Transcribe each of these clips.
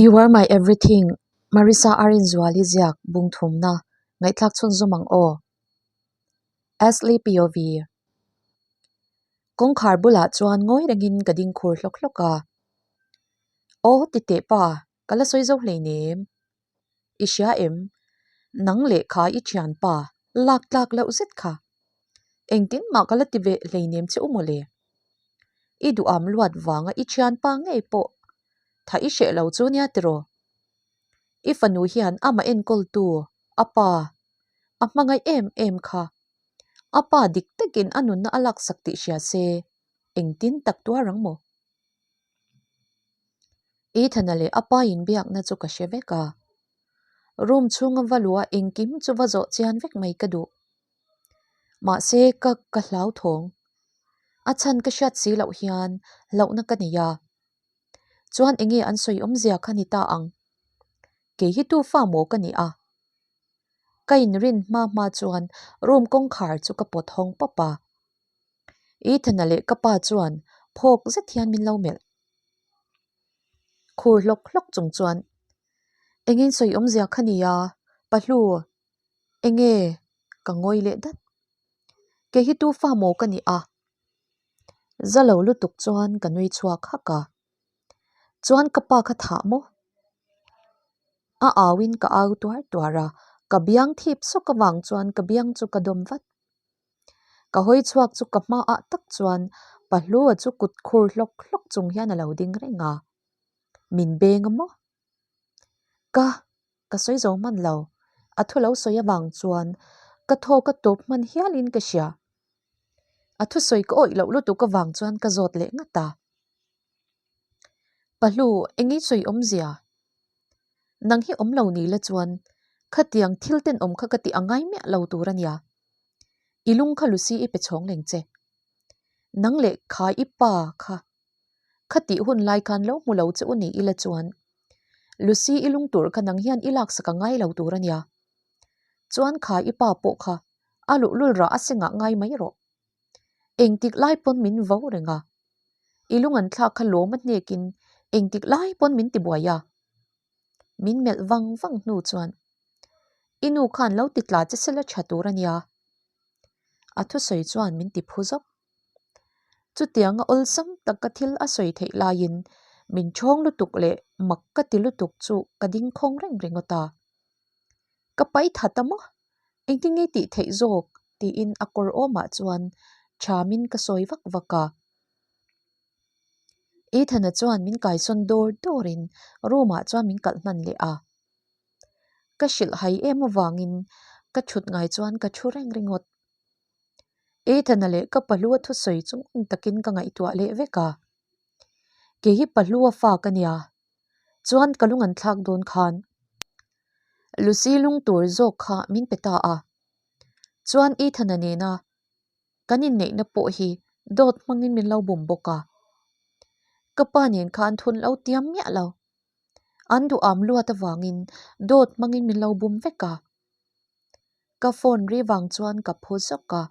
You are my everything, Marisa Arinzuali ziak bung thumna ngaihthlak chhunzawm ang aw. Ashley POV. Kawngkhar bulah chuan ngawi rengin ka ding khur hlawk hlawk a. Aw ti teh pa, ka la sawi zo hleinem. I hria em? Nang lehkha i thianpa lak tlak loh zet kha. Engtin mah ka la ti ve hleinem che u mawle. I duham luat vanga i thianpa ngei pawh tha i hreh lo chu nia tiraw? I fanu hian amah enkawltu a pa a hmangaih em em kha. A pa dik takin a nunna a laksak tih hria se engtin tak tuar ang maw? Ethana leh a pa inbiakna chu ka hre vek a. Room chhunga va luh a engkim chu va zawh chian vek mai ka duh. Mahse ka ka hlauthawng. A chhan ka hriat si loh hian hlauhna ka nei a. Chuan enge an sawi awmzia kha ni ta ang. Kei hi tu fa maw ka ni a? Ka inrin hma hma chuan room kawngkhar chu ka pawt hawng pawp a. Ethana leh ka pa chuan phawk zet hian min lo melh. Khur hlawk hlawk chung chuan, Engin sawi awmzia kha nia, Pahlu, enge ka ngawi leh dat. Kei hi tu fa maw ka ni a? Za lo lutuk chuan ka nui chhuak hak a. Chuan ka pa kha thah maw? A auin ka au tuar tuar a, ka biang thip sawk avang chuan ka biang chu ka dawm vat. Ka hawi chhuak chu ka hmaah tak chuan Pahlua chu kut khur hlawk hlawk chung hian a lo ding reng a, Min beng a maw? Ka, ka sawi zo hman lo. A thu lo sawi avang chuan ka thaw ka tawp hman hialin ka hria. A thusawi ka awih loh lutuk avang chuan ka zawt leh ngat a. Pahlu, engei sawi awmzia? Nang hi awm lo ni la chuan khatiang thil tenawm kha ka tih a ngai miah lo tur a nia. I lung kha Lucy i pe chhawng leng che. Nang leh kha i pa kha khatih hun lai khan lo hmu lo che u ni ila chuan Lucy i lung tur kha nang hian i laksak a ngai lo tur a nia. Chuan kha i pa pawh kha a luhlul rah a sengah ngai mai rawh. Engtik lai pawn min vo reng a. I lung an thlak kha lawm a hnekin engtik lai pawn min ti buai a. Min melh vang vang hnu chuan i nu khan lo ti tla che sela tha tur a nia. A thusawi chuan min ti phu zawk. Chutianga awlsam taka thil a sawi theih laiin min thawng lutuk leh mak ka ti lutuk chu ka ding khawng reng ringawt a. Ka pai that a maw? Engtin nge tih theih zawk? tiin a kawr awmah chuan thamin ka sawi vak vak a. Ethana chuan min kaisawn dawr dawrin room ah chuan min kalh hman leh a. Ka hrilh hai em avangin ka thut ngai chuan ka thu reng ringawt. Ethana leh ka pahlua thusawi chu ngun takin ka ngaihtuah leh vek a. Kei hi pahlua fa ka nia, chuan ka lung an thlak dawn khan Lucy lung tur zawk kha min pe ta a. Chuan Ethana nena kan inneihna pawh hi dawt hmangin min lo bum bawk a. Ka pa nen khan thun lo tiam miah lo. An duham luat avangin dawt hmangin min lo bum vek a. Ka phone ri vang chuan ka phu zawk a,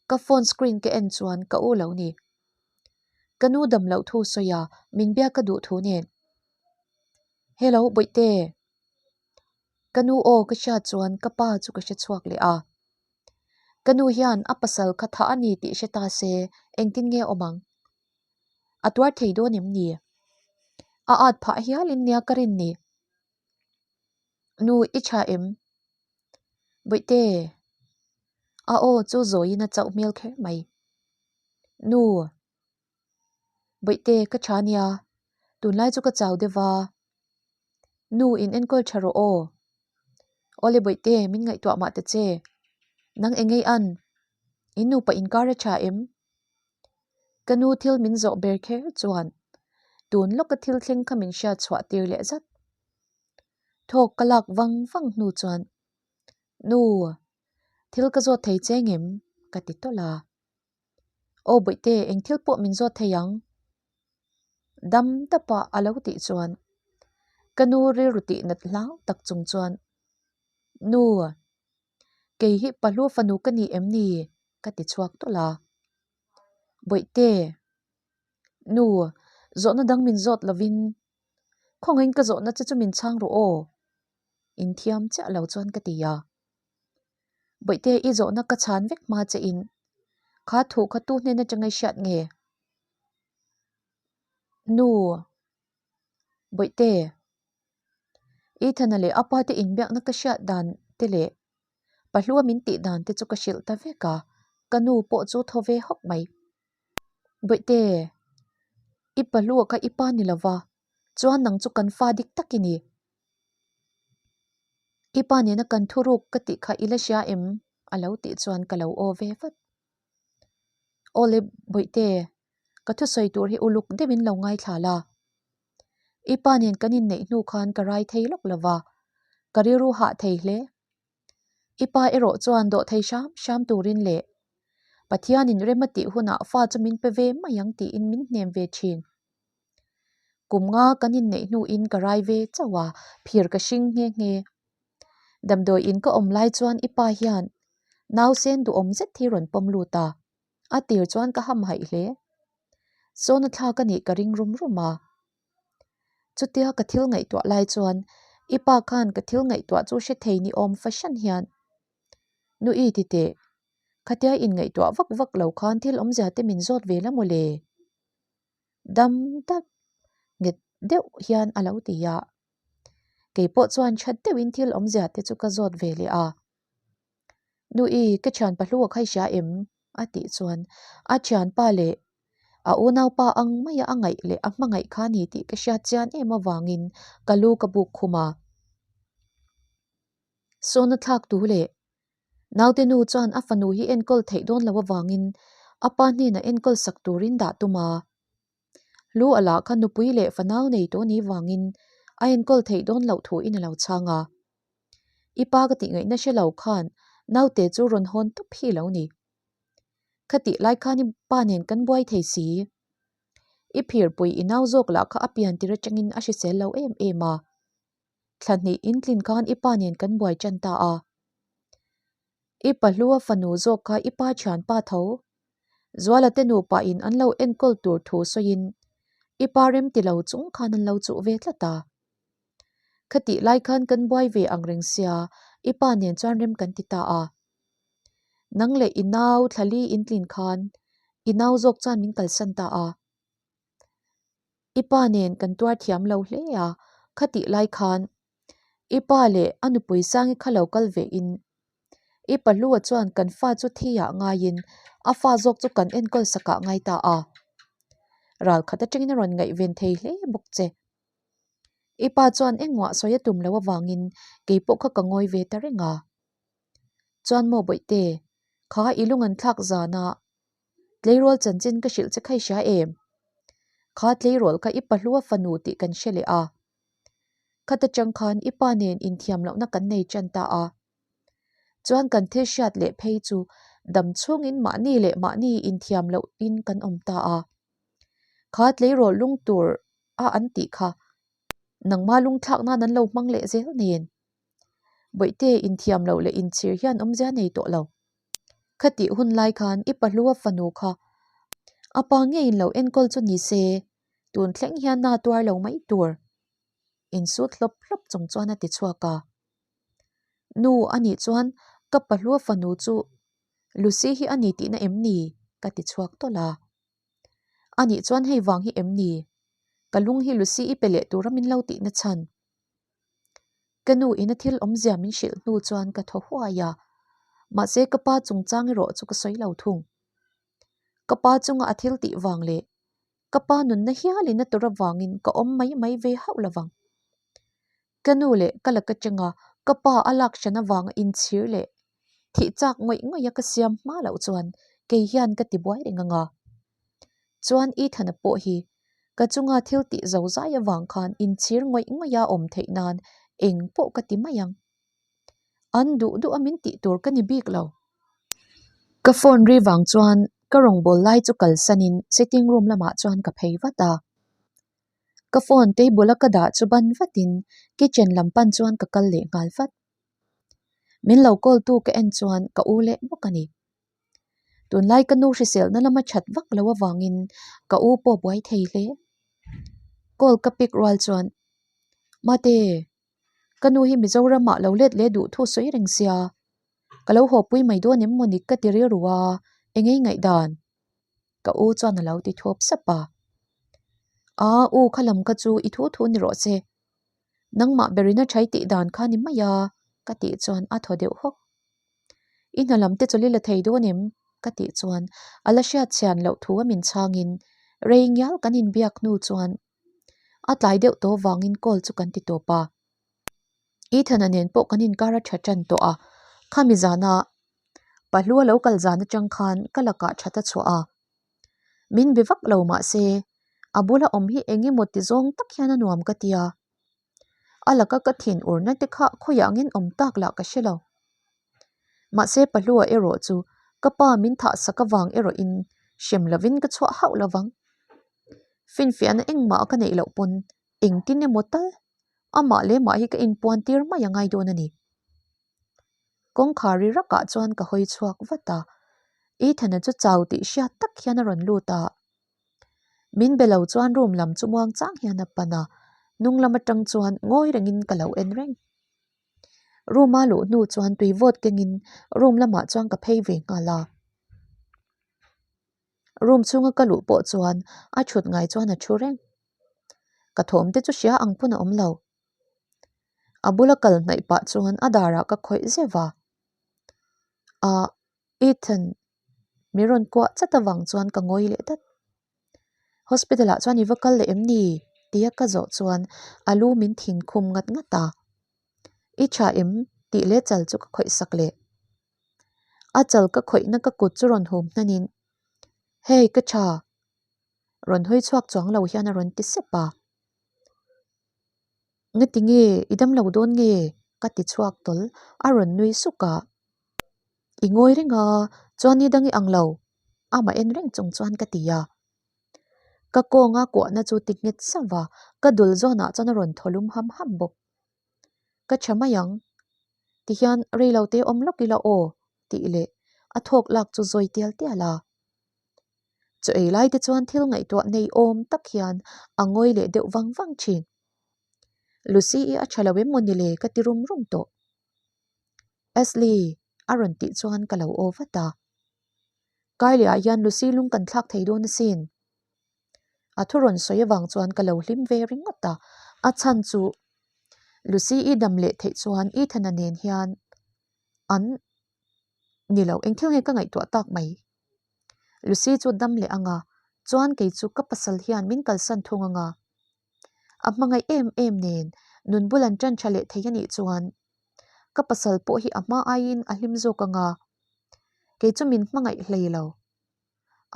ka phone screen ka en chuan ka u lo ni. Ka nu dam loh thu sawi a, min biak ka duh thu nen. Hello Bawihte. Ka nu aw ka hriat chuan ka pa chu ka hre chhuak leh a. Ka nu hian a pasal kha thah a ni tih hre ta se engtin nge awm ang? A tuar thei dawn em ni? A at phah hialin nia ka rin ni. Nu i tha em? Bawihte! A aw chu zawiin a chauh hmel kher mai. Nu! Bawihte ka tha nia, tunlai chu ka chau deuh va. Nu in enkawl tha rawh aw. Awle Bawihte min ngaihtuah mah ta che. Nang engei an? In nupa inkar a tha em? Ka nu thil min zawh ber kher chuan tun lawka thil thleng kha min hriat chhuah tir leh zat. Thawk ka lak vang vang hnu chuan, Nu, thil ka zawt thei che ngem? ka ti tawlh a. Aw Bawihte, eng thil pawh min zawt thei ang. Dam tapa a lo tih chuan ka nu rilru tih nat hlau tak chung chuan, Nu, kei hi Pahlu fanu ka ni em ni? ka ti chhuak tawlh a. Bawihte, Nu, zawhna dang min zawt lovin. Khawngaihin ka zawhna che chu min chhang rawh aw. Inthiam chiah lo chuan ka ti a. Bawihte i zawhna ka chhan vek hma che in kha thu kha tu hnen atanga i hriat nge? Nu. Bawihte. Ethana leh a pa te inbiakna ka hriat dan te leh Pahlua min tih dan te chu ka hrilh ta vek a, ka nu pawh chu thaw ve hawk mai. Bawihte, i Pahlua kha i pa ni lova, chuan nang chu kan fa dik tak i ni. I pa nena kan thuruk ka tih kha i la hria em? a lo tih chuan ka lo aw ve vat. Awle Bawihte, ka thusawi tur hi uluk deuhin lo ngaithla la. I pa nen kan inneih hnu khan ka rai thei lawk lo va, ka rilru hah thei hle. I pa erawh chuan dawh thei hram hram turin leh Pathianin rem a tih hunah fa chu min pe ve mai ang tiin min hnem ve thin. Kum nga kan inneih hnuin ka rai ve chauh a, phir ka hring nghe nghe. Damdawi in ka awm lai chuan i pa hian nausen duhawm zet hi rawn pawm lut a, a tir chuan ka hamhaih hle. Sawna thlak a nih ka ring rum rum a. Chutia ka thil ngaihtuah lai chuan i pa khan ka thil ngaihtuah chu hre thei ni awm fahran hian, Nu i ti teh, khatia inngaihtuah vak vak lo khan thil awmzia te min zawt ve la mawle? Dam dap nghet deuh hian a lo ti a. Kei pawh chuan that deuhin thil awmzia te chu ka zawt ve leh a. Nu i, ka thian pahlu a khai hria em? a tih chuan a thianpa leh a unaupa ang maia a ngaih leh a hmangaih kha ni tih ka hriat chian em avangin ka lu ka buk khum a. Sawna thlak tu leh naute nu chuan a fanu hi enkawl theih dawn loh avangin a pa hnenah enkawl sak turin dah tum a. Lu a lah kha nupui leh fanau nei tawh ni vangin a enkawl theih dawn loh thuin a lo chhang a. I pa ka tih ngaihna hre lo khan naute chu rawn hawn tawp hi lo ni. Khatih lai khan i pa nen kan buai thei si. I phirpui i nau zawk lah kha a pian tir atangin a hrisel lo em em a. Thla hnih intlin khan i pa nen kan buai tan ta a. I pahlua fanu zawk kha i pa thianpa tho. Zuala te nupa in an lo enkawl tur thu sawiin i pa rem ti lo chung khan an lo chuh ve tlat a. Khatih lai khan kan buai ve ang reng sia i pa nen chuan rem kan ti ta a. Nang leh i nau thlali intlin khan i nau zawk chuan min kalsan ta a. I pa nen kan tuar thiam lo hle a, khatih lai khan i pa leh a nupui Sangi kha lo kal ve in i pahlua chuan kan fa chu thi ah ngaiin a fa zawk chu kan enkawl sak ah ngai ta a. Ral khat atangin a rawn ngaihven thei hle bawk che. I pa chuan engmah sawi a tum loh avangin keipawh kha ka ngawi ve ta reng a. Chuan maw Bawihte, kha i lung an thlak zana Tleirawl chanchin ka hrilh che kha i hria em? Kha tleirawl kha i pahlua fanu tih kan hre leh a. Khata chang khan i pa nen inthiam lohna kan nei tan ta a. Chuan kan thil hriat leh phei chu dam chhungin mahni leh mahni inthiam lohin kan awm ta a. Kha tleirawl lung tur a an tih kha nangma lungthlak nan an lo hmang leh zel nen. Bawihte inthiam loh leh inchhir hian awmzia nei tawh lo. Khatih hun lai khan i pahlua fanu kha a pa ngeiin lo enkawl chu ni se, tun thleng hian na tuar lo mai tur. Insut hlawp hlawp chung chuan a ti chhuak a. Nu a nih chuan ka pahlua fanu chu Lucy hi a ni tihna em ni? ka ti chhuak tawlh a. A nih chuan hei vang hi em ni? Ka lung hi Lucy i pe leh tura min lo tihna chhan. Ka nu in a thil awmzia min hrilh hnu chuan ka thaw huai a, mahse ka pa chungchang erawh chu ka sawi lo thung. Ka pa chunga a thil tih vang leh ka pa nunna hialin a tur avangin ka awm mai mai ve hauh lovang. Ka nu leh ka laka changa ka pa a lak hran avanga inchhir leh thih chak ngawih ngawih a ka siam hma loh chuan kei hian ka ti buai reng ang a. Chuan Ethana pawh hi ka chunga thil tih zo zai avang khan inchhir ngawih ngawih a awm theih nan eng pawh ka ti mai ang. An duh duh a min tih tur ka ni bik lo. Ka phone ri vang chuan ka rawngbâwl lai chu kalsanin sitting room lamah chuan ka phei vat a. Ka phone table a ka dah chu ban vatin kitchen lam pan chuan ka kal leh nghal vat. Min lo call tu ka en chuan ka u leh bawk a ni. Tunlai ka nu hriselna lama that vak lo avangin ka u pawh buai thei hle. Call ka pick rual chuan. Mate, ka nu hi Mizoramah lo let leh duh thu sawi reng sia, ka lo haw pui mai dawn em mawni ka ti rilru a, engei ngaihdan? Ka u chuan a lo ti thuap sap a. Aa u kha lam kha chu i thu thu ni rawh se, nangmah berina ṭhai tih dan kha ni mai a ka tih chuan a thaw deuh hawk. I hna lam te chawlh i la thei dawn em? ka tih chuan a la hriat chhian loh thu a min chhangin rei ngial kan inbiak hnu chuan a tlai deuh tawh vangin call chu kan ti tawp a. Ethan-a nen pawh kan inkar a tha tan tawh a, khami zana Pahlu a lo kal zan atang khan ka lakah that a chhuah a. Min be vak lo mahse a bula awm hi eng emaw ti zawng tak hian a nuam ka ti a. A laka ka thin urna te kha khawiah angin awm tak lah ka hre lo. Mahse Pahlua erawh chu ka pa min thah sak avang erawhin hrem lovin ka chhuah hauh lovang. Finfiahna engmah ka neih loh pawn engtin emaw tal amah leh mah hi ka inpuan tir mai a ngai dawn a ni. Kawngkhar ri rakah chuan ka hawi chhuak vat a, Ethan-a chu chau tih hriat tak hian a rawn lut a. Min be lo chuan room lam chu muang chang hian a pan a, hnung lam atang chuan ngawi rengin ka lo en reng. Room a luh hnu chuan tui vawt kengin room lamah chuan ka phei ve nghal a. Room chhunga ka luh pawh chuan a thut ngai chuan a thu reng. Ka thawm te chu hria ang pawn a awm lo. A bula kal hnaih pah chuan a darah ka khawih zeuh a. Ahh Ethan min rawn kuah chat avang chuan ka ngawi leh dat. Hospital ah chuan i va kal leh em ni? Tia ka zawh chuan a lu min thin khum ngat ngat a. I tha em? Tih leh chal chu ka khawih sak leh. A chal ka khawihna ka kut chu rawn hum hnanin, Hey ka tha! Rawn hawi chhuak chuang lo hian a rawn ti sep a. Ngati nge i dam lo dawn nge? Ka ti chhuak tawl, a rawn nui suk a. I ngawi reng a, chuan ni dang i ang lo, amah en reng chung chuan ka ti a. Ka kawnga kuahna chu ti nghet sauh a, ka dul zawnah chuan a rawn thaw lum ham ham bawk. Ka tha mai ang, tihian rei lo te awm lawk ila aw, tih leh a thawk lak chu zawi tial tial a. Chaw ei lai te chuan thil ngaihtuah nei awm tak hian a ngawi leh deuh vang vang thin. Lucy-i a tha lo em maw ni le ka ti rum rum tawh. Ashley a rawn tih chuan ka lo aw vat a. Kylie ah hian Lucy lung kan thlak thei dawn asin. A thu rawn sawi avang chuan ka lo hlim ve ringawt a, a chhan chu Lucy-i dam leh theih chuan Ethan-a nen hian an ni lo, eng thil nge ka ngaihtuah tak mai. Lucy chu dam leh ang a, chuan kei chu ka pasal hian min kalsan thung ang a. A hmangaih em em nen nun bul an tan tha leh thei a nih chuan ka pasal pawh hi a hma aiin a hlim zawk ang a, kei chu min hmangaih hlei lo.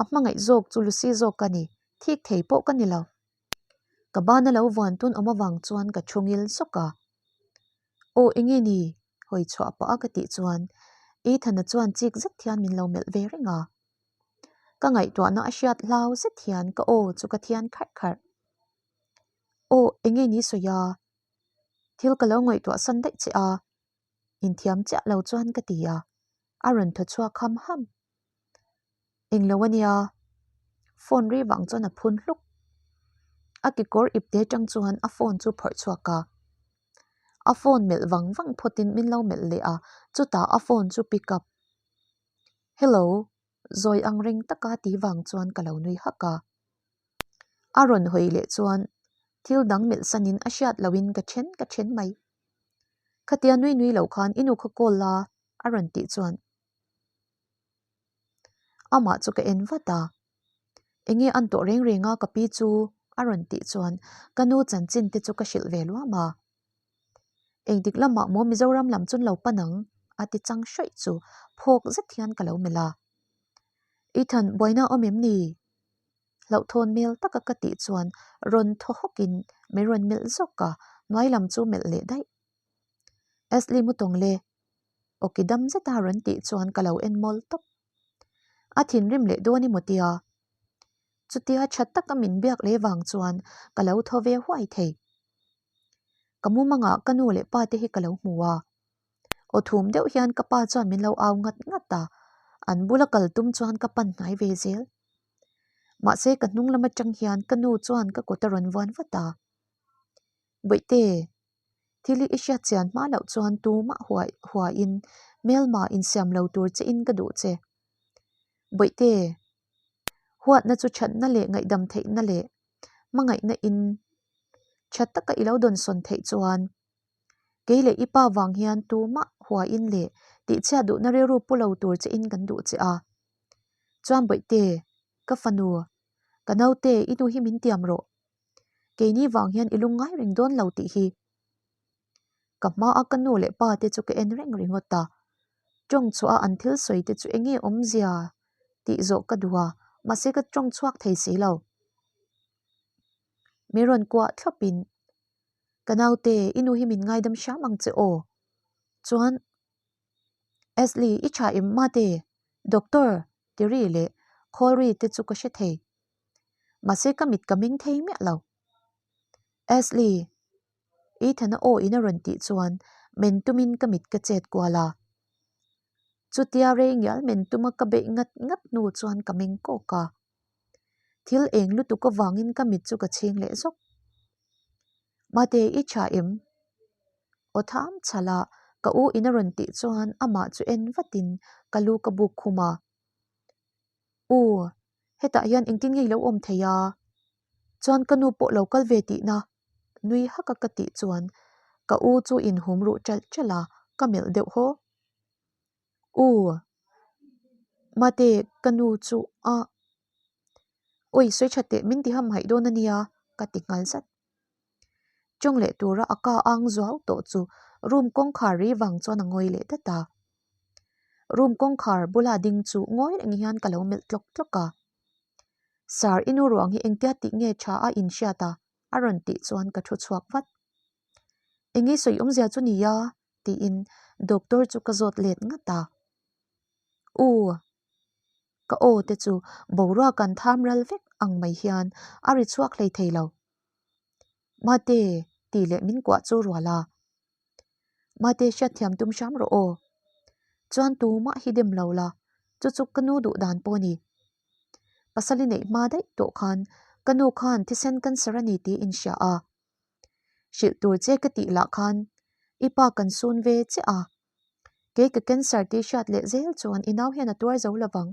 A hmangaih zawk chu Lucy zawk ka ni, thik thei pawh ka ni lo. Ka bana lo vuan tun awm avang chuan ka thu ngil zawk a. Aw enge ni? Hawi chhuah pah a ka tih chuan Ethan-a chuan chik zet hian min lo melh ve reng a. Ka ngaihtuahna a hriat hlau zet hian ka aw chu ka thian kharh kharh. Aw enge ni sawi a? Thil ka lo ngaihtuah san daih che a, inthiam chiah lo chuan ka ti a, a rawn thaw chhuak ham ham. Englo a nia, phone ri vang chuan a phun hluk. A kekawr ipte atang chuan a phone chu phawrh chhuak a. A phone melh vang vang phawtin min lo melh leh a, chutah a phone chu pick up. Hello, zawi ang reng taka ti vang chuan ka lo nui hak a. A rawn hawi leh chuan thil dang melh sanin a hriat lohin ka then ka then mai. Khatia nui nui lo khan i nu kha call la a rawn tih chuan amah chu ka en vat a. Enge an tawh reng reng a ka pi chu a rawn tih chuan ka nu chanchin te chu ka hrilh ve luam a. Engtik lamah maw Mizoram lam chun lo pan ang a ti chang hraih chu phawk zet hian ka lo melh a. Ethan buaina awm em ni? Hlauhthawn hmel taka ka tih chuan rawn thaw hawkin min rawn melh zawk a, hnuai lam chu melh leh daih. Ashley mu tawng le, awki dam zeta rawn tih chuan ka lo en mawl tawp. A thinrim leh dawn emaw tia? Chutia tha taka min biak leh vang chuan ka lo thaw ve huai thei. Ka mumangah ka nu leh pa te hi ka lo hmu a. Aw thum deuh hian ka pa chuan min lo au ngat ngat a, an bula kal tum chuan ka pan hnai ve zel. Mahse ka hnung lam atang hian ka nu chuan ka kut a rawn vuan vat a. Bawihte! Thil hi i hriat chian hma loh chuan tumah huai huaiin hmelma insiam lo tur che in ka duh che. Bawihte, huatna chu thatna leh ngaihdam theihna leh hmangaihna in tha taka i lo dawnsawn theih chuan kei leh i pa vang hian tumah huaiin leh tihchhiat duhna rilru pu lo tur che in kan duh che a. Chuan Bawihte, ka fanu, ka naute i nu hi min tiam rawh. Keini vang hian i lungngai reng dawn lo tih hi. Ka hmaa ka nu leh pa te chu ka en reng ringawt a, tawng chhuah a an thil sawi te chu enge awmzia tih zawh ka duh a, mahse ka tawng chhuak thei si lo. Min rawn kuah thlawp in, Ka naute, i nu hi min ngaidam hram ang che aw. Chuan, Ashley, i tha em mate? Doctor, ti ri leh call ri te chu ka hre thei. Mahse ka mit ka meng thei miah lo. Ashley, Ethan-a aw in a rawn tih chuan men tumin ka mit ka chet kual a. Chutia rei ngial men tuma ka beih ngat ngat hnu chuan ka meng kawk a. Thil eng lutuk avangin ka mit chu ka chhing leh zawk. Mate, i tha em? Aw tham chhal a, ka u in a rawn tih chuan amah chu en vatin ka lu ka buk khum a. U, hetah hian engtin nge i lo awm thei a? Chuan ka nu pawh lo kal ve tihna nui hak a ka tih chuan ka u chu inhum ruh ṭalh ṭalh a, ka melh deuh haw. U, mate ka nu chu a Awi sawi ṭha teh min ti ham haih dawn a nia ka ti nghal zat. Tawng leh tura a ka ang zuau tawh chu room kawngkhar ri vang chuan a ngawi leh dat a. Room kawngkhar bula ding chu ngawi reng hian ka lo melh tlawk tlawk a. Sir i nu ruang hi engtia tih nge tha a inhriat a? a rawn tih chuan ka thu chhuak vat. Enge sawi awmzia chu nia? tiin doctor chu ka zawt let ngat a. U, ka aw te chu boruak an tham ral vek ang mai hian a ri chhuak hlei thei lo. Mate, tih leh min kuah chu rual a. Mate hriatthiam tum hram rawh aw. Chuan tumah hi dem lo la, chu chu ka nu duh dan pawh a ni. Pasal i neih hma daih tawh khan ka nu khan thisen cancer a ni tih inhria a. Hrilh tur che ka tih lah khan i pa kan sun ve che a. Kei ka cancer tih hriat leh zel chuan i nau hian a tuar zo lovang.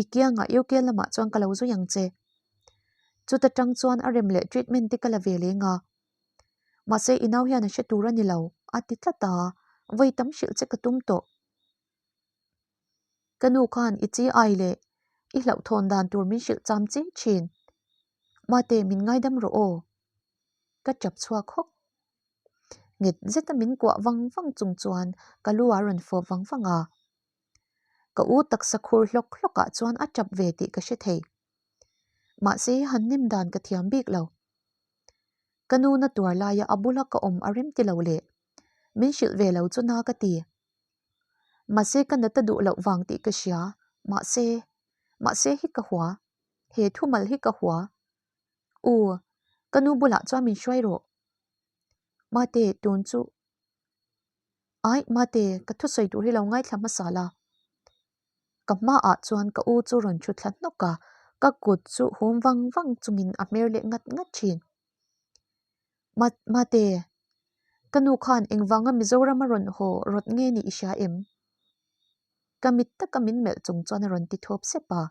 I kiangah UK lamah chuan ka lo zui ang che. Chuta tang chuan a rem leh treatment te ka la ve leng a. Mahse i nau hian a hre tur a ni lo, a ti tlat a, vawi tam hrilh che ka tum tawh. Ka nu khan i chi ai leh i hlauhthawn dan tur min hrilh cham che thin. Mate min ngaidam rawh aw. Ka tap chhuak hawk. Nghet zeta min kuah vang vang chung chuan ka lu a rawn fawp vang vang a. Ka u taksa khur hlawk hlawk ah chuan a tap ve tih ka hre thei. Mahse han nem dan ka thiam bik lo. Ka nu na tuar laia a bula ka awm a rem ti lo le. Min hrilh ve lo chu na ka ti. Mahse ka nata duh loh vang tih ka hria. Mahse, mahse hi ka hua. He thumal hi ka hua. U, ka nu bulah chuan min hruai rawh. Mate, tun chu. Aih, mate, ka thusawi tur hi lo ngaithla hmasa la. Ka hmaah chuan ka u chu rawn thu thla hnawk a, ka kut chu hum vang vang chungin a hmer leh ngat ngat thin. Ma Mate, ka nu khan engvanga Mizoram a rawn haw rawt nge nih i hria em? Ka mit taka min melh chung chuan a rawn ti thawp sep a.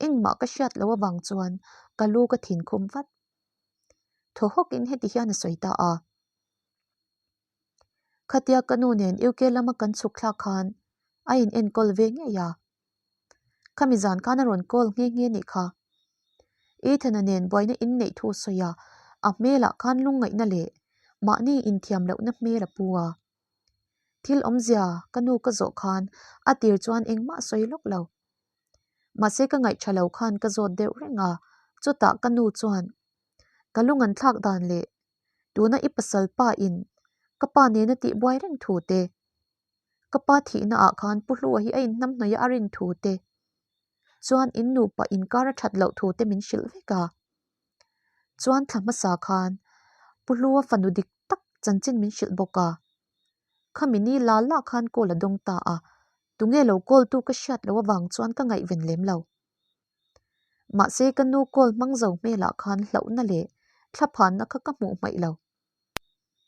Engmah ka hriat loh avang chuan ka lu ka thin khum vat. Thaw hawkin heti hian a sawi ta a. Khatia ka nu nen UK lama kan chhuk thlak khan a in enkawl ve ngei a. Khami zan khan a rawn call nghe nghe nih kha. Ethan-a nen buaina in neih thu sawi a, a hmelah khan lungngaihna leh mahni inthiam lohna hmel a pu a. Thil awmzia ka nu ka zawh khan a tir chuan engmah sawi lawk lo. Mahse ka ngaihṭha lo khan ka zawt deuh reng a, chutah ka nu chuan ka lung an thlak dan leh Tuna i pasal pa in ka pa nena tih buai reng thu te, ka pa thihna ah khan Pu Hlua hi a inhnam hnawih a a rin thu te, chuan in nupa inkar a that loh thu te min hrilh vek a. Chuan thla hmasa khan Pu Hlua fanu dik tak chanchin min hrilh bawk a. Khami ni la la khan call a dawng ta a, tunge lo call tu ka hriat loh avang chuan ka ngaihven lem lo. Mahse ka nu call hmang zo hmelah khan hlauhna leh thlaphanna kha ka hmuh hmaih lo.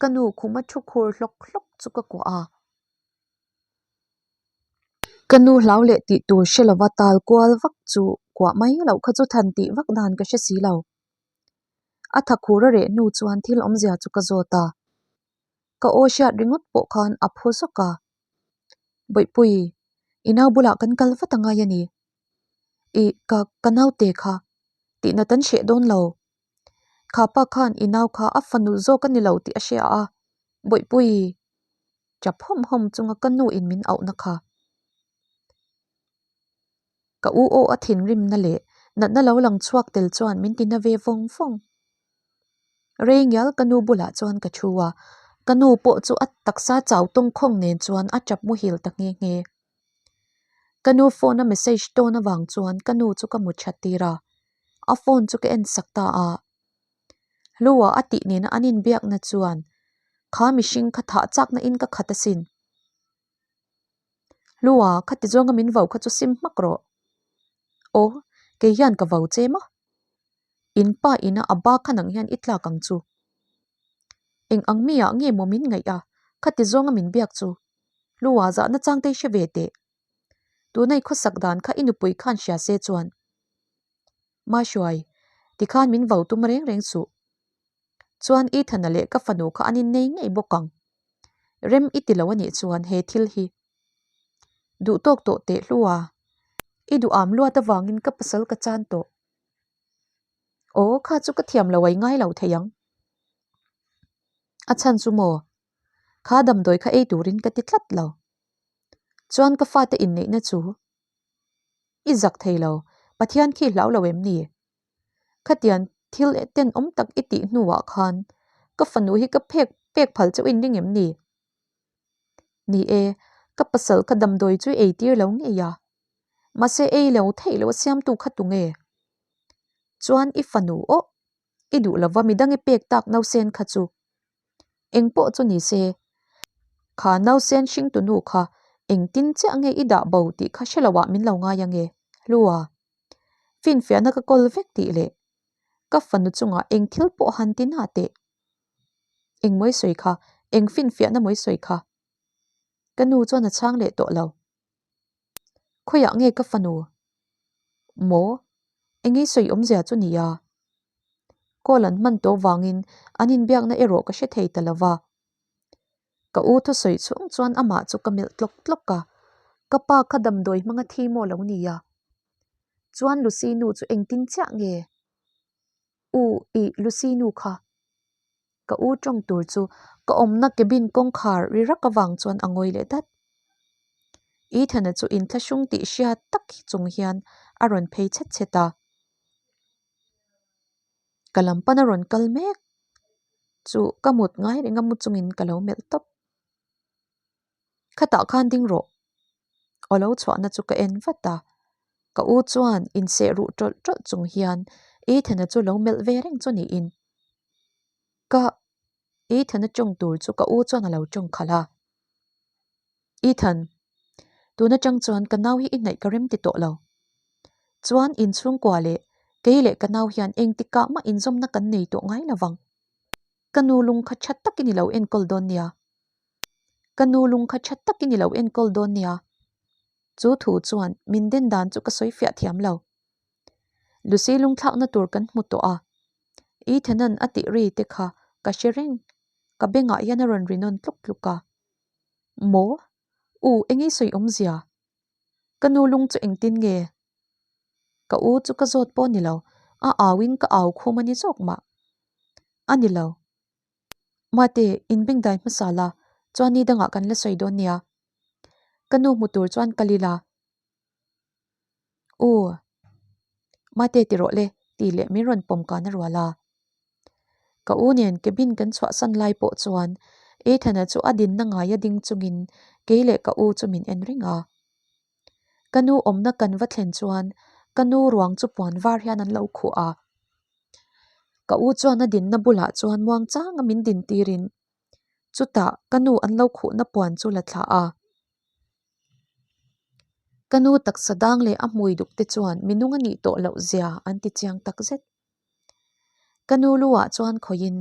Ka nu khuma thu khur hlawk hlawk chu ka kuah a. Ka nu hlau leh tih tur hre lova tal kual vak chu kuah mai loh kha chu than tih vak dan ka hre si lo. A tha khur a reh hnu chuan thil awmzia chu ka zawt a. Ka aw hriat ringawt pawh khan a phu zawk a. Bawihpui, i nau bulah kan kal vat angai a ni. I ka ka naute kha tihna tan hreh dawn lo. Kha pa khan i nau kha a fanu zawk a ni lo tih a hria a, Bawihpui, tap hawm hawm chunga ka nu in min auhna kha. Ka u aw a thinrimna leh natna lo lang chhuak tel chuan min ti na ve vawng vawng. Rei ngial ka nu bulah chuan ka thu a, ka nu pawh chu a taksa chau tawngkhawng nen chuan a tap muhil ta nghe nghe. Ka nu phone a message tawn avang chuan ka nu chu ka mu that tir a, a phone chu ka en sak ta a. Hlua a tih nena an inbiakna chuan kha mihring kha thah chakna in ka khat asin. Hlua, khati zawnga min vo kha chu sim hmak rawh. Aw, kei hian ka vo che maw? In pa ina a ba kha nang hian i tlak ang chu. Eng ang mi ah nge maw min ngaih a, khati zawnga min biak chu. Hlua, zahna chang te i hre ve teh. Tuna i khawsak dan kha i nupui khan hria se chuan. Mahruai, tikhan min vo tum reng reng suh. Chuan Ethana leh ka fanu kha an innei ngei bawk ang. Rem i ti lo a nih chuan he thil hi duh tawk tawh teh hlua. I duh am luat avangin ka pasal ka chan tawh. Aw, kha chu ka thiam lo ai ngai lo thei ang. A chhan chu maw? Kha damdawi kha ei turin ka ti tlat lo. Chuan ka fate inneihna chu i zak thei lo, Pathian khi hlau lo em ni? Khatian thil tenawm tak i tih hnuah khan ka fanu hi ka phek pek phal chauh in ring em ni? Ni e, ka pasal kha damdawi chu ei tir lo ngei a, mahse ei lo theih loh a siamtu kha tu nge? Chuan i fanu aw, i duh lova midang i pek tak nausen kha chu Eng pawh chu ni se, kha nausen hringtunu kha engtin chiah nge i dah bo tih kha hre loah min lo ngai ange, Hlua. Finfiahna ka kawl vek tih leh ka fanu chungah eng thil pawh han ti na teh. Eng mawi sawi kha, eng finfiahna mawi sawi kha. Ka nu chuan a chhang leh tawh lo. Khawiah nge ka fanu? Maw? Engei sawi awmzia chu nia. Call an hman tawh vangin an inbiakna erawh ka hre thei ta lo va. Ka u thusawi chhung chuan amah chu ka melh tlawk tlawk a, ka pa kha damdawi hmanga thi maw lo nia. Chuan Lucy nu chu engtin chiah nge? U, ih Lucy nu kha. Ka u tawng tur chu ka awmna cabin kawngkhar ri rak avang chuan a ngawi leh dat. Ethan-a chu inthlahrung tih hriat tak chung hian a rawn phei chhet chhet a. Ka lam pan a rawn kal mek chu ka mut ngai reng a mu chungin ka lo melh tawp. Khatah khan ding rawh. Aw lo chhuahna chu ka en vat a, ka u chuan inseh ruh tawlh tawlh chung hian Ethan-a chu lo melh ve reng chu niin. Ka Ethan-a tawng tur chu ka u chuan a lo tawng khalh a. Ethan, tun atang chuan ka nau hi i hnaih ka rem ti tawh lo. Chuan inchhungkua leh kei leh ka nau hian engtikah mah inzawmna kan nei tawh ngai lo vang. Ka nu lung kha tha takin i lo enkawl dawn nia. Ka nu lung kha tha takin i lo enkawl dawn nia. Chu thu chuan min den dan chu ka sawi fiah thiam lo. Lucy lungthlakna tur kan hmu tawh a, Ethan-a'n a tih ri te kha ka hre reng. Ka bengah hian a rawn ri nawn tluk tluk a. Maw? U, engei sawi awmzia? Ka nu lung chu engtin nge? Ka u chu ka zawt pawh a ni lo, a auin ka au khum a ni zawk mah. A ni lo. Mate, inbengdai hmasa la, chuan ni dangah kan la sawi dawn nia. Ka nu hmu tur chuan kal ila. U, Mate ti rawh le, tih leh min rawn pawm kan a rual a. Ka u nen cabin kan chhuahsan lai pawh chuan Ethan-a chu a dinna ngaia ding chungin kei leh ka u chu min en reng a. Ka nu awmna kan va thlen chuan ka nu ruang chu puan var hian an lo khuh a. Ka u chuan a dinna bulah chuan muang changa min din tirin chutah ka nu an lo khuhna puan chu la thlah a. Ka nu taksa dang leh a hmui duk te chuan minung a nih tawh loh zia an ti chiang tak zet. Ka nu lu ah chuan khawihin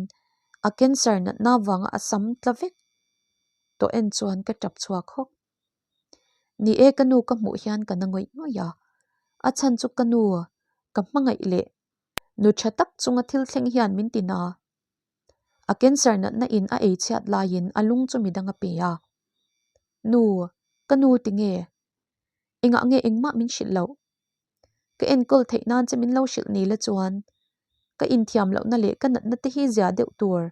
A cancer natna vanga a sam tla vek tawh en chuan ka tap chhuak hawk. Ni e ka nu ka hmuh hian ka na ngawih ngawih a, a chhan chu ka nu ka hmangaih leh nu tha tak chunga thil thleng hian min ti na. A cancer natna in a ei chhiat laiin a lung chu midang a pe a. Nu, ka nu tinge? Engah nge engmah min hrilh loh? Ka enkawl theih nan che min lo hrilh ni la chuan ka inthiam lohna leh ka natna te hi zia deuh tur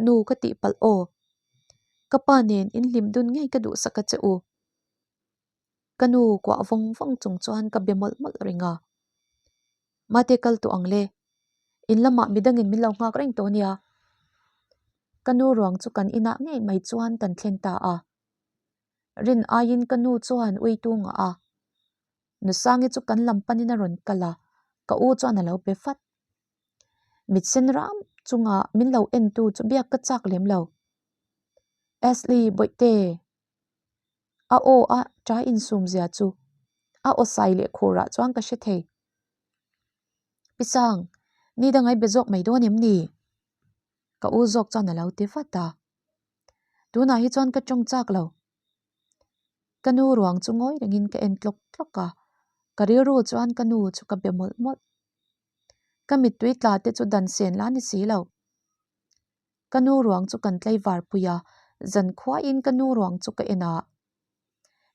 nu ka tih palh aw. Ka pa nen inhlim dun ngei ka duhsak a che u. Ka nu kuah vawng vawng chung chuan ka be mawlh mawlh reng a. Mate kal tawh ang le. In lamah midangin min lo nghak reng tawh nia. Ka nu ruang chu kan inah ngei mai chuan kan thlen ta a. Rin aiin ka nu chuan ui tungah a. Nusangi chu kan lam panin a rawn kal a, ka u chuan a lo pe fat. Mit sen ram chunga min lo entu chu biak ka chak lem lo. Ashley Bawihte! A aw a ṭai insum zia chu a aw sai leh khurah chuan ka hre thei. Pi Sang, ni dangai be zawk mai dawn em ni? Ka u zawk chuan a lo ti vat a. Tunah hi chuan ka tawng chak lo. Ka nu ruang chu ngawi rengin ka en tlawk tlawk a, ka rilru chuan ka nu chu ka be mawlh mawlh. Ka mittui tla te chu dan sen la ni si lo. Ka nu ruang chu kan tlaivar pui a, zan khuain ka nu ruang chu ka en a.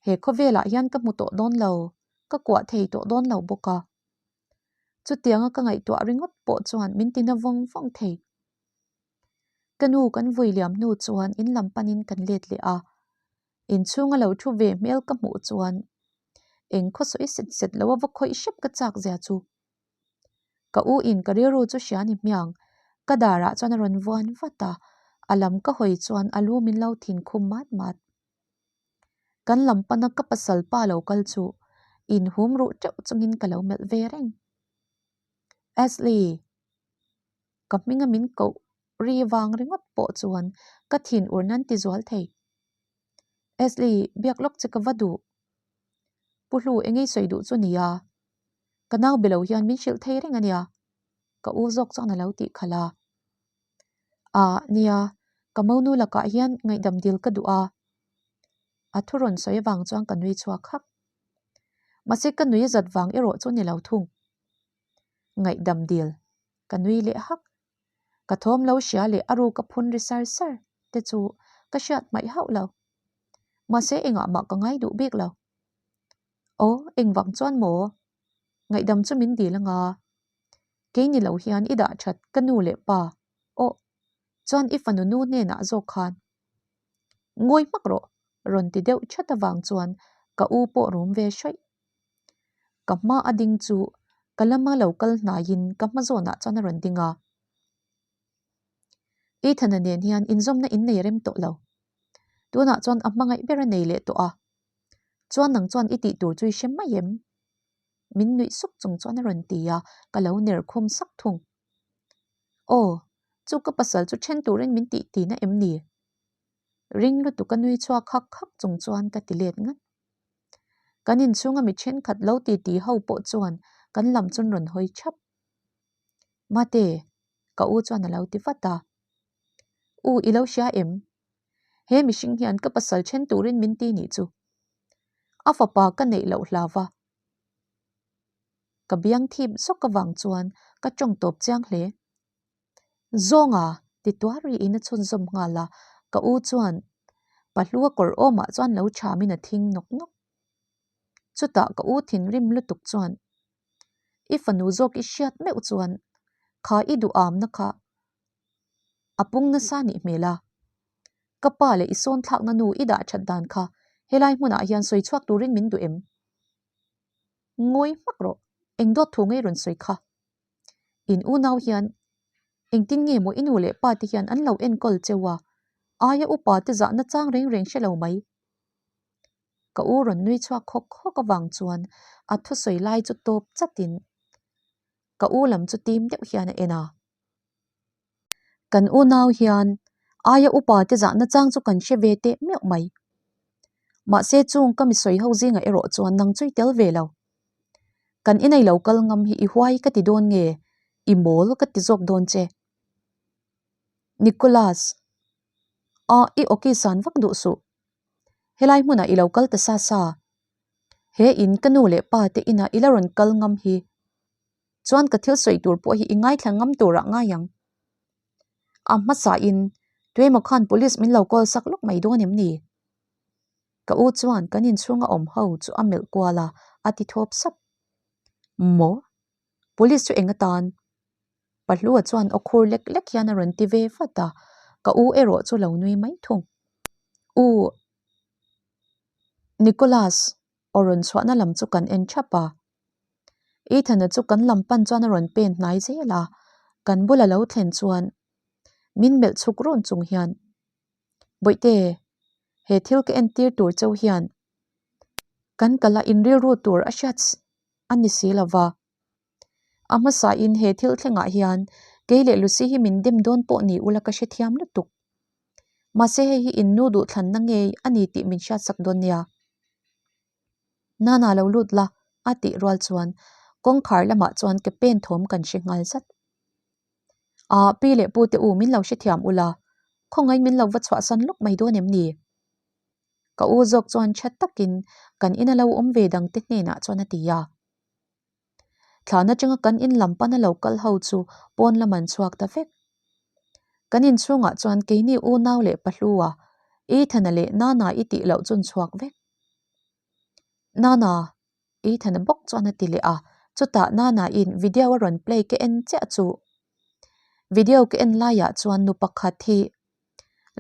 He khawvelah hian ka hmu tawh dawn lo, ka kuah thei tawh dawn lo bawk a. Chutianga ka ngaihtuah ringawt pawh chuan min tina vawng vawng thei. Ka nu kan vui liam hnu chuan in lam panin kan let leh a, inchhunga lo thu ve hmel ka hmuh chuan eng khaw sawi set set lo a va khawih hrep ka chak zia chu. Ka u in ka rilru chu hria ni hmiang, ka darah chuan a rawn vuan vat a, a lam ka hawi chuan a lu min lo thin khum mat mat. Kan lam pana ka pasal pa lo kal chu inhum ruh teuh chungin ka lo melh ve reng. Ashley! Ka hminga min koh ri vang ringawt pawh chuan ka thin ur nan ti zual thei. Ashley, biak lawk che ka va duh. Pu Hlu engei sawi duh chu nia. Ka nau be lo hian min hrilh thei reng a nia. Ka u zawk chuan a lo tih khalh a. Ah, nia, ka monu lakah hian ngaihdam dil ka duh a. A thu rawn sawi avang chuan ka nui chhuak hak. Mahse ka nui a zat vang erawh chu ni lo thung. Ngaihdam dil ka nui leh hak. Ka thawm lo hria leh a ru ka phun ri sar sar te chu ka hriat hmaih hauh lo. Mahse engah mah ka ngai duh bik lo. Aw, engvang chuan maw? Ngaihdam chu min dil anga. Kei ni lo hian i dah that ka nu leh pa. Aw, chuan i fanu nu hnenah zawk khan. Ngawi hmak rawh, rawn ti deuh that avang chuan ka u pawh rum ve hraih. Ka hma a ding chu ka lama lo kal hnaiin ka hma zawnah chuan a rawn ding a. Ethan-a nen hian inzawmna in nei rem tawh lo. Tunah chuan a hmangaih ber a nei leh tawh a. Chuan nang chuan i tih tur chu i hre mai em? Min nuih suk chung chuan a rawn ti a, ka lo ner khum sak thung. Aw, chu ka pasal chu then turin min tih tihna em ni? Ring lutuk a nui chhuak hak hak chung chuan ka ti let ngat. Kan inchhunga mi thenkhat lo ti ti ho pawh chuan kan lam chun rawn hawi thap. Mate, ka u chuan a lo ti vat a. U, i lo hria em? He mihring hian ka pasal then turin min ti nih chu. A fapa ka neih loh hlau va. Ka biang thip zawk avang chuan ka tawng tawp chiang hle. Zawnga! ti tuar riin a chhunzawm nghal a, ka u chuan Pahlua kawr awmah chuan lo thamin a thing nawk nawk. Chutah ka u thinrim lutuk chuan I fanu zawk i hriat meuh chuan kha i duhamna kha a pung nasa nih hmel a, ka pa leh i sawn thlakna nu i dah that dan kha helai hmunah hian sawi chhuak turin min duh em? Ngawi hmak rawh, eng dawt thu ngei rawn sawi kha. In unau hian engtin nge maw i nu leh pa te hian an lo enkawl cheu a, aia upa te zahna chang reng reng hre lo mai. Ka u rawn nui chhuak khawk khawk avang chuan a thusawi lai chu tawp chatin ka u lam chu tim deuh hian a en a. Kan unau hian aia upa te zahna chang chu kan hre ve teh meuh mai. Mahse chung ka mi sawi ho zingah erawh chuan nang chu i tel ve lo. Kan inei lo kal ngam hi i huai ka ti dawn nge i mawl ka ti zawk dawn che. Nicholas, a i awki san vak duh suh. Helai hmunah i lo kal ta sa sa. He in ka nu leh pa te inah i la rawn kal ngam hi. Chuan ka thil sawi tur pawh hi i ngaithla ngam turah ngai ang. A hmasain tuemaw khan police min lo call sak lawk mai dawn em ni? Ka u chuan kan inchhunga awm ho chu a melh kual a, a ti thawp sap. Maw? Police chu eng atan? Pahlua chuan aw khur lek lek hian a rawn ti ve vat a, ka u erawh chu lo nui mai thung. U Nicholas aw rawn chhuahna lam chu kan en thap a. Ethan-a chu kan lam pan chuan a rawn pen hnai zel a, kan bula lo thlen chuan min melh chhuk run chung hian, Bawihte, he thil ka entir tur cheu hian kan kala inrilru tur a hriat a ni si lo va. A hmasain he thil thlengah hian kei leh Lucy hi min dem dawn pawh ni ula ka hrethiam lutuk. Mahse hei hi in nu duhthlanna ngei a ni tih min hriatsak dawn nia. Nana lo lut la a tih rual chuan kawngkhar lamah chuan ke pen thawm kan hre nghal zat. Aa pi leh pu te u min lo hrethiam ula, khawngaih min lo va chhuahsan lawk mai dawn em ni? Ka u zawk chuan tha takin kan ina lo awm ve dangte hnenah chuan a ti a. Thlan atanga kan in lam pana lo kal ho chu pawn lam an chhuak ta vek. Kan inchhungah chuan keini unau leh Pahlua, Ethana leh Nana i tih loh chun chhuak vek. Nana, Ethana bawk chuan a ti leh a, chutah Nana in video a rawn play ka en chiah chu. Video ka en laiah chuan nu pakhat hi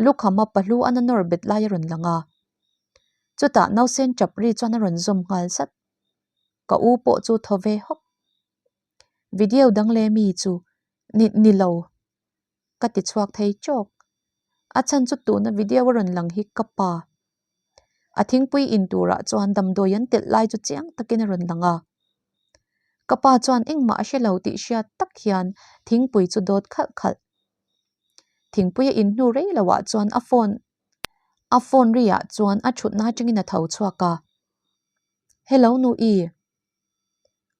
lukhama Pahlu an a nawr bet lai a rawn lang a. Chutah nausen tap ri chuan a rawn zawm nghal zat. Ka u pawh chu thaw ve hawk. Video dang leh mi chu ni ni lo ka ti chhuak thei chawk. A chhan chu tuna video a rawn lang hi ka pa. A thingpui in turah chuan damdawi an telh lai chu chiang takin a rawn lang a. Ka pa chuan engmah a hre lo tih hriat tak hian thingpui chu dawt khalh khalh. Thingpui a in hnu rei loah chuan a phone a phone ri ah chuan a thutna atangin a tho chhuak a. Hello nu i.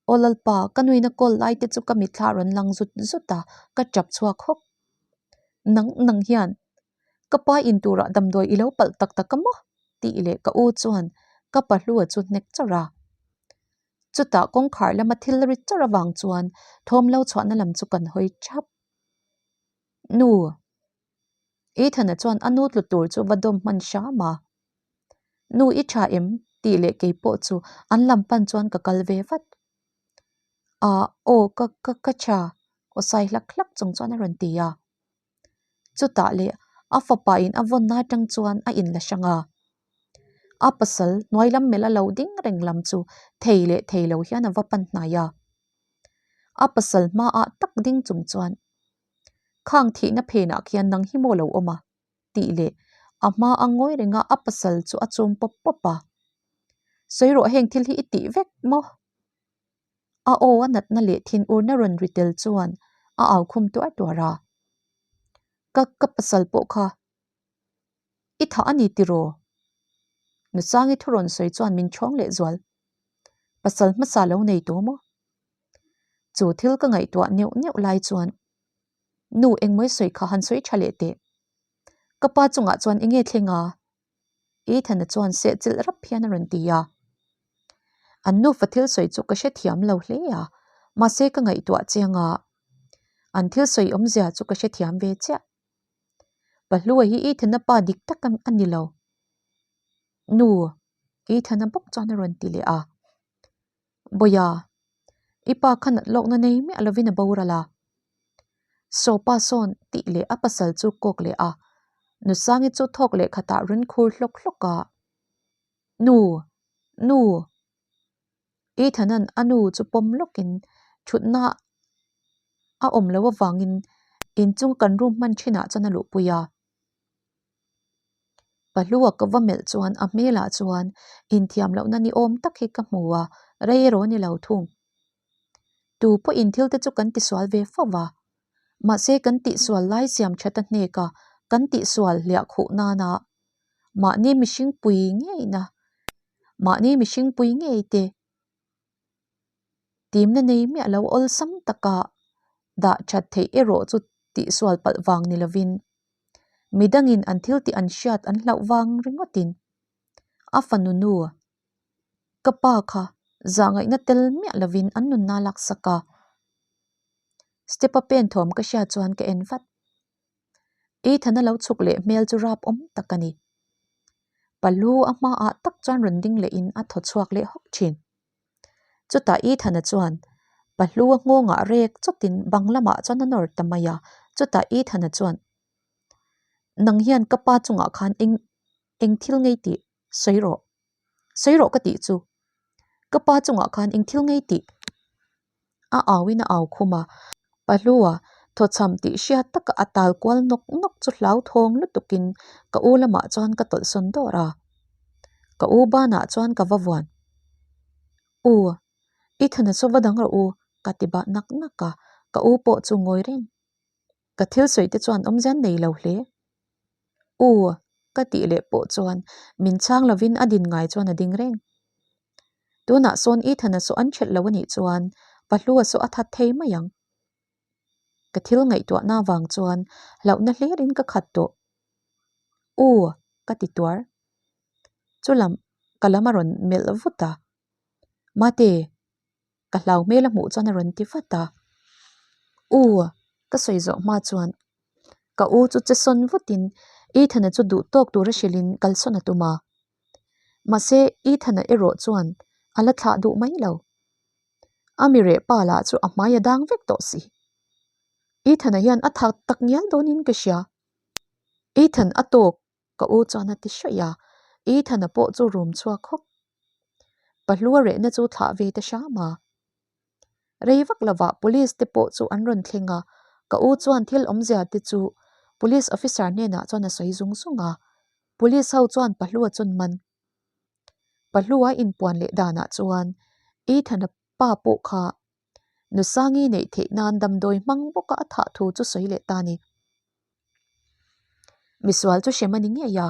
Aw Lalpa, ka nuina call lai te chu ka mitthla a rawn lang zut zut a, ka tap chhuak hawk. Nang nang hian ka pa in turah damdawi i lo palh tak tak a maw? tih leh ka u chuan ka pahlua chu hnek chawrh a. Chutah kawngkhar lama thil ri chawrh avang chuan thawm lo chhuahna lam chu kan hawi thap. Nu. Ethan-a chuan a nu tlu tur chu va dawm hman hram a. Nu i tha em? tih leh kei pawh chu an lam pan chuan ka kal ve vat. Ah aw ka ka ka tha aw sai hlak hlak chung chuan a rawn ti a. Chutah leh a fapa in a vawnna atang chuan a inla hrang a. A pasal hnuai lam melh a lo ding reng lam chu thei leh thei lo hian a va pan hnai a. A pasal hmaah tak ding chung chuan Khang thihna phenah khian nang hi maw lo awm a? tih leh a hma a ngawi reng a, a pasal chu a chum pawp pawp a. Sawi rawh heng thil hi i tih vek maw? A aw a natna leh thinurna rawn ri tel chuan a au khum tuar tuar a. Ka ka pasal pawh kha i thah a ni tiraw? Nusangi thu rawn sawi chuan min chhawng leh zual. Pasal hmasa lo nei tawh maw? Chu thil ka ngaihtuah neuh neuh lai chuan Nu engmawi sawi kha han sawi tha leh teh. Ka pa chungah chuan enge thleng a? Ethan-a chuan sehchilh rap hian a rawn ti a. An nufa thil sawi chu ka hrethiam lo hle a, mahse ka ngaihtuah chiang a, an thil sawi awmzia chu ka hrethiam ve chiah. Pahlua hi Ethan-a pa dik tak a ni lo. Nu, Ethan-a bawk chuan a rawn ti leh a. Bawia, i pa kha nat lawkna nei miah lovin a boral a. Sawpa sawn tih leh a pasal chu kawk leh a, Nusangi chu thawk leh khatah rawn khur hlawk hlawk a. Nu! Nu! Ethan-a'n a nu chu pawm lawkin thutna a awm loh avangin inchung kan room hman thinah chuan a luhpui a. Pahlua ka va melh chuan a hmelah chuan inthiam lohna ni awm tak hi ka hmu a, rei erawh a ni lo thung. Tu pawhin thil te chu kan tisual ve fo va, mahse kan tihsual lai siam that a hnek a, kan tihsual hliah khuh nana mahni mihring pui ngeina, mahni mihring pui ngei te Timna nei miah lo awlsam taka dah that theih erawh chu tihsual palh vang ni lovin. Midangin an thil tih an hriat an hlauh vang ringawtin a fanu nu ka pa kha zahngaihna tel miah lovin an nunna a laksak a. Step a pen thawm ka hriat chuan ka en vat. Ethan a lo chhuk leh hmel chu rap awm tak a ni. Palu a hmaah tak chuan rawn ding lehin a thaw chhuak leh hawk thin. Chutah Ethan-a chuan Pahlu a nghawngah rek chawtin bang lamah chuan a nawr ta mai a, chutah Ethan-a chuan, Nang hian ka pa chungah khan eng eng thil ngei tih sawi rawh, sawi rawh ka tih chu. Ka pa chungah khan eng thil ngei tih? A auin a au khum a, Pahlua thawchham tih hriat taka a tal kual nawk nawk chu hlauthawng lutukin ka u lamah chuan ka tawlhsawn dawr a. Ka u banah chuan ka va vuan. U, i thana chu va dang rawh u, ka ti bah nak nak a, ka u pawh chu ngawi reng. Ka thil sawi te chuan awmzian nei lo hle. U, ka tih leh pawh chuan min chhang lovin a din ngai chuan a ding reng. Tunah sawn Ethan-a saw an ṭhelh lo a nih chuan Pahlua saw a that thei mai ang. Ka thil ngaihtuahna vang chuan hlauhna hlirin ka khat tawh. U, ka ti tuar. Chulam ka lam a rawn melh vut a. Mate, ka hlau hmel a hmuh chuan a rawn ti vat a. U, ka sawi zawh hma chuan ka u chu che sawn vutin Ethan-a chu duh tawk tura hrilhin kalsawn a tum a. Mahse, Ethan-a erawh chuan a la thlah duh mai lo. A mi reh pa lah chu a hmai a dang vek tawh si. Ethan-a hian a thak tak ngial dawnin ka hria. Ethan a tawk ka u chuan a ti hraih a, Ethan-a pawh chu rum chhuak hawk. Pahlua rehna chu thlah ve ta hram a. Rei vak lovah police te pawh chu an rawn thleng a, ka u chuan thil awmzia te chu police officer hnenah chuan a sawi zung zung a, police ho chuan Pahlua chuan man. Pahlua inpuan leh danah chuan Ethan-a pa pawh kha Nusangi neih theih nan damdawi hmang bawka a thah thu chu sawi leh ta a ni. Misual chu hrem a ni ngei a.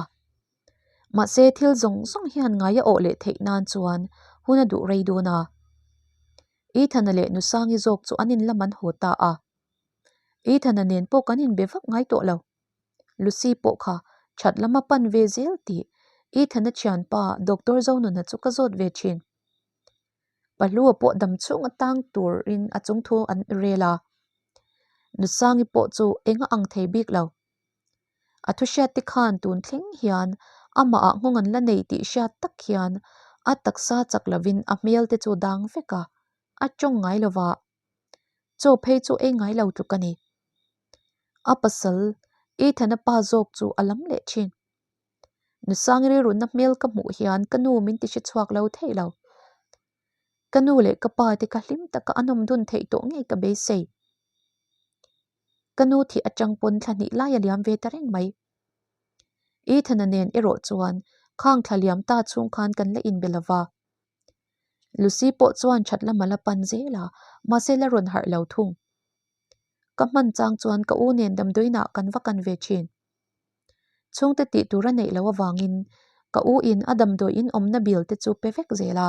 Mahse thil zawng zawng hian ngai a awh leh theih nan chuan hun a duh rei dawn a. Ethan-a leh Nusangi zawk chu an inlam an haw ta a. Ethan-a nen pawh kan inbe vak ngai tawh lo. Lucy pawh kha that lama pan ve zel tih Ethan-a thianpa Doctor Zonuna chu ka zawt ve thin. Pahlua pawh dam chhung atang turin a chung thu an rel a, Nusangi pawh chu eng a ang thei bik lo. A thu hriat te khan tun thleng hian amah ah nghawng an la nei tih hriat tak hian a taksa chak lovin a hmel te chu dang vek a, a tawng ngai lova, chaw phei chu ei ngai lo tluk a ni. A pasal Ethan-a pa zawk chu a lam leh thin. Nusangi rilrunna hmel ka hmuh hian ka nu min ti hre chhuak lo thei lo. Ka nu leh ka pa te kha hlim taka an awm dun theih tawh ngei ka beisei. Ka nu thih atang pawn thla hnih lai a liam ve ta reng mai. Ethan-a nen erawh chuan khang thla liam ta chhung khan kan la inbe lo va. Lucy pawh chuan that lam a la pan zel a, mahse la rawn harh lo thung. Ka hman chang chuan ka u nen damdawiinah kan va kan ve thin. Chhungte tih tur a neih loh avangin ka u in a damdawi in awmna bill te chu pe vek zel a.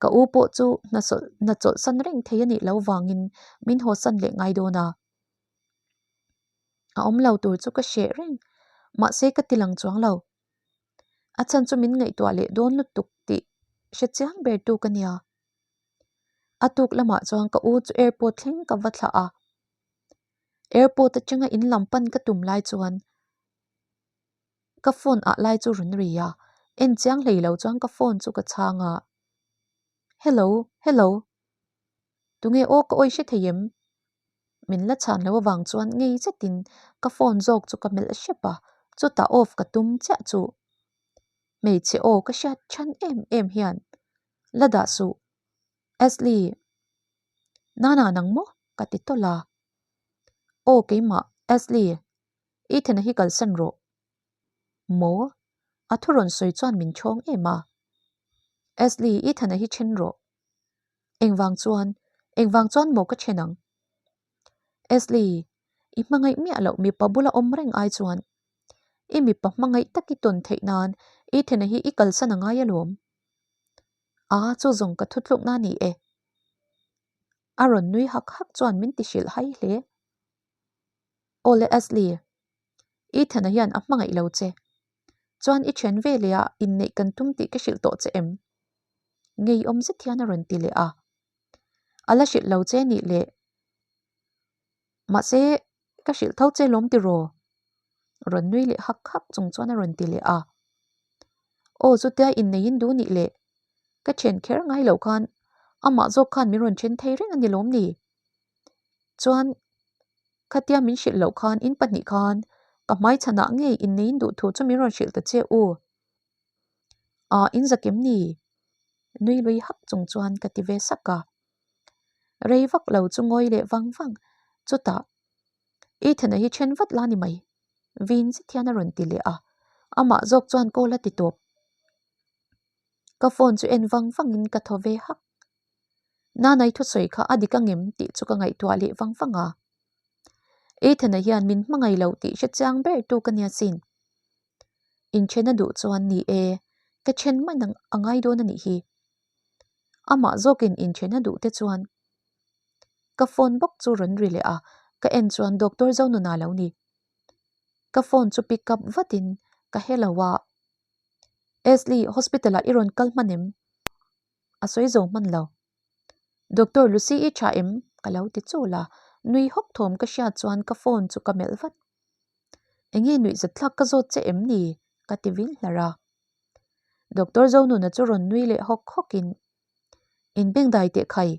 Ka u pawh chu hna hna chawlhsan reng thei a nih loh vangin min hawsan leh ngai dawn a. A awm lo tur chu ka hreh reng, mahse ka ti lang chuang lo. A chhan chu min ngaihtuah leh dawn lutuk tih hre chiang ber tu ka nia. A tuk lamah chuan ka u chu airport thleng ka va thlah a. Airport atanga in lam pan ka tum lai chuan ka phone ah lai chu rawn ri a, en chiang hlei lo chuan ka phone chu ka chhang a, Hello, hello, tunge aw ka awi hre thei em? Min la chhan loh avang chuan ngei zetin ka phone zawk chu ka melh hrep a, chutah off ka tum chiah chu hmeichhe aw ka hriat chhan em em hian la dah suh Ashley. Nana nang maw? Ka ti tawlh a. Aw keimah, Ashley, Ethan-a hi kalsan rawh. Maw? A thu rawn sawi chuan min chhawng em a. Ashley, Ethan-a hi then rawh. Engvang chuan? Engvang chuan maw ka then ang? Ashley, i hmangaih miah loh mipa bula awm reng ai chuan i mipa hmangaih tak i tawn theih nan Ethan-a hi i kalsan a ngai alawm. A, chu zawng ka thutlukna a ni e. A rawn nui hak hak chuan min ti hrilh hai hle. Awle Ashley, Ethan-a hian a hmangaih lo che. Chuan i thian ve leh ah inneih kan tum tih ka hrilh tawh che em? Ngeiawm zet hian a rawn ti leh a. A la hrilh lo che nih leh. Mahse, ka hrilh tho che lawm tiraw? Rawn nui leh hak hak chung chuan a rawn ti leh a. Aw chutia inneihin duh nih leh ka then kher ngai loh khan amah zawk khan min rawn then thei reng a ni lawm ni? Chuan khatia min hrilh loh khan in pahnih khan ka hmai chhanah ngei inneihin duh thu chu min rawn hrilh ta che u. Ah, in zak em ni? Nui lui hak chung chuan ka ti ve sak a. Rei vak lo chu ngawi leh vang vang. Chutah, Ethan-a hi then vat la ni mai. Vin zet hian a rawn ti leh a. Amah zawk chuan call a ti tawp. Ka phone chu en vang vangin ka thaw ve hak. Nanai thusawi kha a dik angem tih chu ka ngaihtuah leh vang vang a. Ethan-a hian min hmangaih loh tih hre chiang ber tu ka nia sin. Inthen a duh chuan ni e, ka then man a ngai dawn a nih hi. Amah zawkin inthen a duh te chuan ka phone bawk chu rawn ri leh a, ka en chuan Doctor Zonuna lo ni. Ka phone chu pick up vatin ka hello a, Ashley hospital ah i rawn kal hman em? A sawi zo hman lo. Doctor Lucy i tha em? Ka lo ti chul a, nui hawk thawm ka hriat chuan ka phone chu ka melh vat. Enge nuihzat thlak ka zawt che em ni? Ka ti vil hlar a. Doctor Zonuna chu rawn nui leh hawk hawkin, Inbengdai teh khai,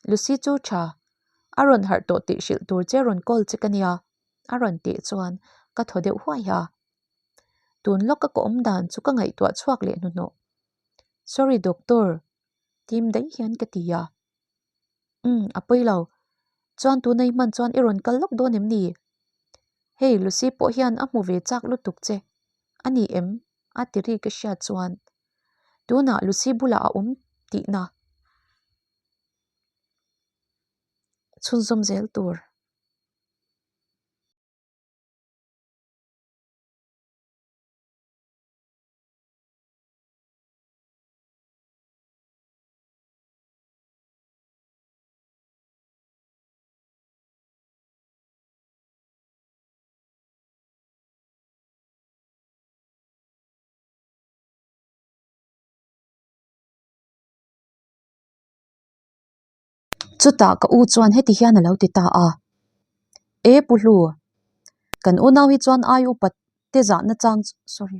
Lucy chu tha, a rawn harh tawh tih hrilh tur che rawn call che ka nia, a rawn tih chuan ka thaw deuh huai a. Tun lawka ka awm dan chu ka ngaihtuah chhuak leh hnuhnawh. Sorry doctor, tim daih hian ka ti a. Umm, a pawi lo. Chuan tunai hman chuan i rawn kal lawk dawn em ni? Hei Lucy pawh hian a hmu ve chak lutuk che. A ni em? A ti ri ka hriat chuan tunah Lucy bulah a awm tihna chhunzawm zel tur. Chutah ka u chuan heti hian a lo ti ta a, E Pu Hlu, kan unau hi chuan ai upat te zahna chang sorry.